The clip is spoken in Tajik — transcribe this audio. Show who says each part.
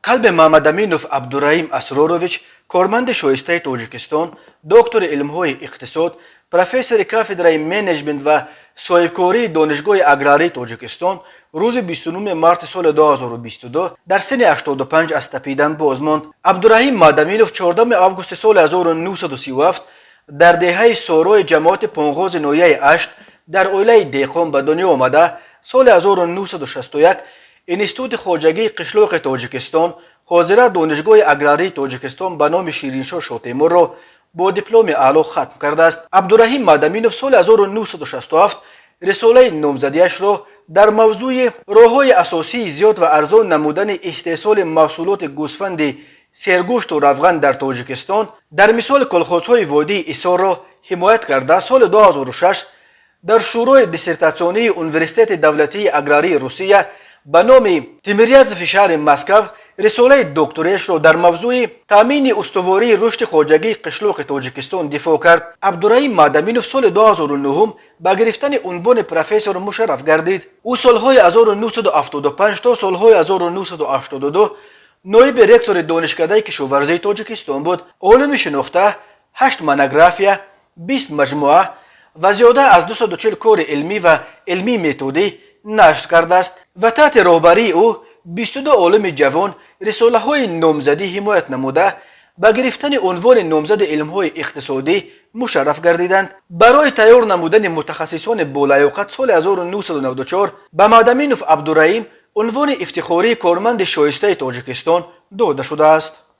Speaker 1: Қалби Мамадаминов Абдураим Асрорович, корманди шоистаи Тоҷикистон, доктори илмҳои иқтисод, профессори кафедраи менеҷмент ва соҳибкории Донишгоҳи аграрии Тоҷикистон рӯзи 29 марти соли 2022 дар синни 85 аз тапидан боз монд. Абдураҳим Мадаминов 14 августи соли 1937 дар деҳаи Сорои ҷамоати Понғози ноҳияи Ашт дар оилаи деҳқон ба дунё омада, соли 1961 Институти хоҷагии қишлоқи Тоҷикистон, ҳозира Донишгоҳи аграрии Тоҷикистон ба номи Шириншоҳ Шотемурро бо дипломи аъло хатм кардааст. Абдураҳим Мадаминов соли 1967 рисолаи номзадиашро дар мавзӯи роҳҳои асосии зиёд ва арзон намудани истеҳсоли маҳсулоти гӯсфанди сергӯшту равған дар Тоҷикистон дар мисоли колхозҳои водии Исорро ҳимоят карда, соли 2006 дар Шӯрои диссертатсионии Университети давлатии аграрии Русия ба номи Тимирязови шаҳри Москав рисолаи докториашро дар мавзӯи таъмини устувории рушди хоҷагии қишлоқи Тоҷикистон дифоъ кард. Абдураҳим Мадаминов соли 2009 ба гирифтани унвони профессор мушарраф гардид. Ӯ солҳои 1975 то солҳои 1982 ноиби ректори Донишкадаи кишоварзии Тоҷикистон буд. Олими шинохта ҳашт монография, 20 маҷмӯа ва зиёда аз 240 кори илмӣ ва илмии методӣ нашр кардааст ва таҳти роҳбарии ӯ 22 олими ҷавон рисолаҳои номзадӣ ҳимоят намуда, ба гирифтани унвони номзади илмҳои иқтисодӣ мушарраф гардиданд. Барои тайёр намудани мутахассисони болаёқат соли 1994 ба Мадаминов Абдураим унвони ифтихории корманди шоистаи Тоҷикистон дода шудааст.